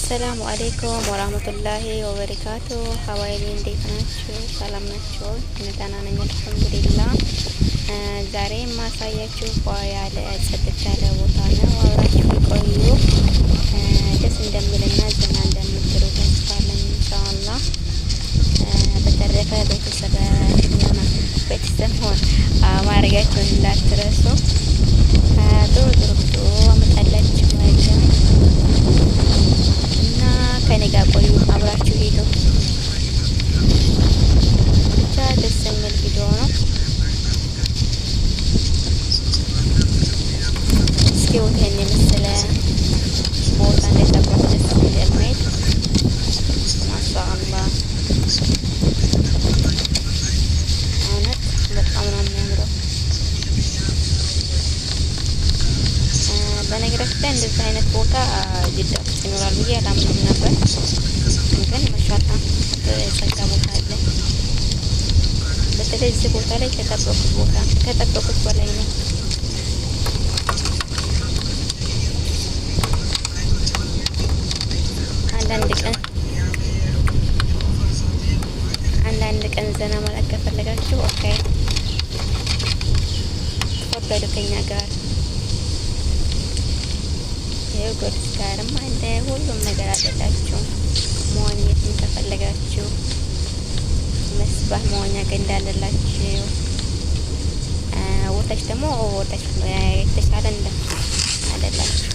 السلام عليكم ورحمة الله وبركاته። حبايبي እንዴት ናችሁ? ሰላም ናችሁ? እኔ ደህና ነኝ الحمد لله። ዛሬ የማሳያችሁ ፏ ያለ ጽድት ያለ ቦታ ነው። አብራችሁ ቆዩ። ደስ እንደሚልና ዘና እንደምትሉ ተስፋ አለኝ إن شاء الله። በተረፈ ቤተሰብ ሆን ማድረጋችሁን እንዳትረሱ። ጥሩ ጥሩ ጥሩ አመጣላችኋለሁ እና ከኔ ጋር ቆዩ፣ አብራችሁ ሄዱ። ብቻ ደስ የሚል ቪዲዮ ነው። እስኪ ይሄን የመሰለ ቦታ እንዴት አባቱ ደስ ይላል ማየት። ما شاء الله እውነት በጣም ነው የሚያምረው። በነገራችን ላይ እንደዚህ አይነት ቦታ ጅዳ ውስጥ ይኖራል ብዬ አላምንም ነበር፣ ግን ما شاء الله የጸዳ ቦታ አለ። በተለይ እዚህ ቦታ ላይ ከጠበቁት በላይ ነው። አንዳንድ ቀን ዘና ማለት ከፈለጋችሁ okay تفضلوا ከኛ ጋር። ይኸው golf car ም አለ፣ ሁሉም ነገር አለላችሁ። መዋኘትም ከፈለጋችሁ مسبح መዋኛ ገንዳ አለላችሁ። ወታች ደግሞ ወታች የተሻለ እንደ አለላችሁ።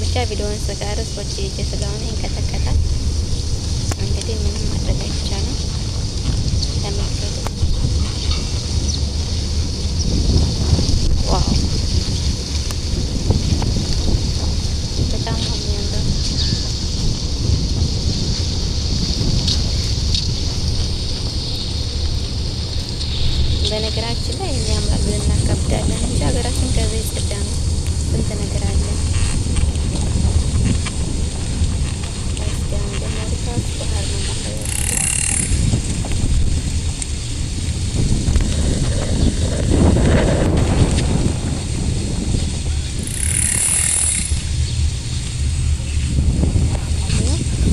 ብቻ ቪዲዮውን ስቀርጽ ወጪ ይዤ ስለሆነ ይንቀጠቀጣል። እንግዲህ ምንም ማድረግ አይቻልም። ተመልከቱ። Wow በጣም ነው የሚያምረው። በነገራችን ላይ ያምራል ብለን እናካብዳለን እንጂ ሀገራችን ከዚህ የጸዳ ነው። ስንት ነገር አለ። እስኪ አሁን ደግሞ ወደታች ባህር ነው የማሳያችሁ።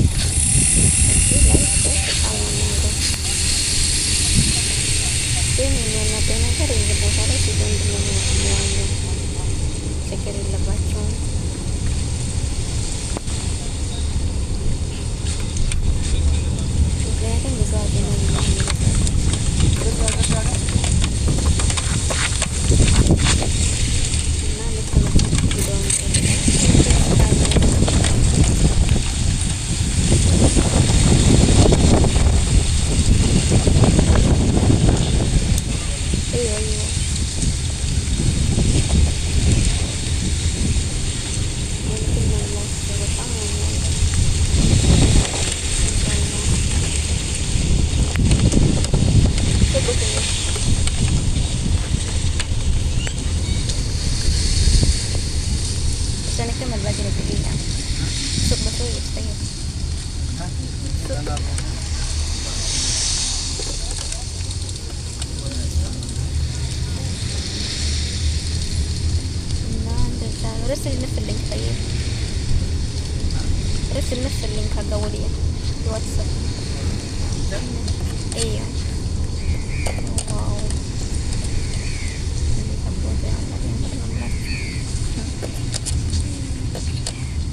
እዚህ ላይ በጣም ነው የሚያምረው። ግን የሚያናደው ነገር እዚህ ቦታ ላይ ሴት ወንድ ነው የሚዋኘው። ችግር የለባቸውም። ምክንያቱም ብዙ አገኘ እና ልትመለከቱት ቪዲዮውን በጣም ነው የሚያምረው። بس نكمل باقي الدقيقة. سوق بشوي طيب. سوق እና እንደዛ ነው። رسل نفس ال link طيب رسل نفس ال link حق أولية الواتساب. ايوه wow እንዴት አባቱ ያምራል! የምር ነው የምላችሁ።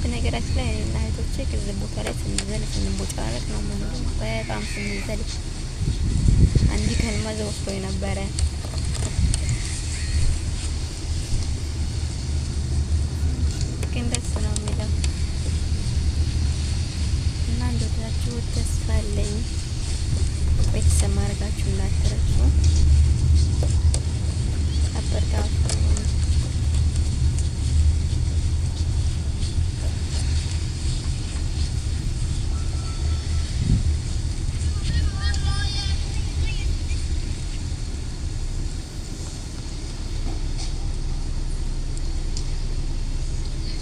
በነገራችን ላይ እኔና እህቶቼ ከዚህ ቦታ ላይ ስንዘል ስንቦጫረቅ ነው የምንውለው። በጣም ስንዘል አንድ ቀን መዘ ወስዶኝ ነበረ። ግን ደስ ነው የሚለው እና እንደወደዳችሁ ተስፋ አለኝ። ቤተሰብ ማድረጋችሁ እንዳትረሱ። አበርታቱ።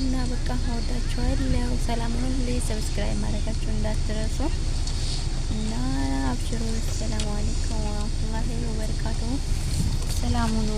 እና በቃ እወዳችኋለሁ። ሰላም ሁኑልኝ። Subscribe ማድረጋችሁ እንዳትረሱ እና አብሽሩ። السلام عليكم ورحمة الله وبركاته። ሰላም ሁኑ።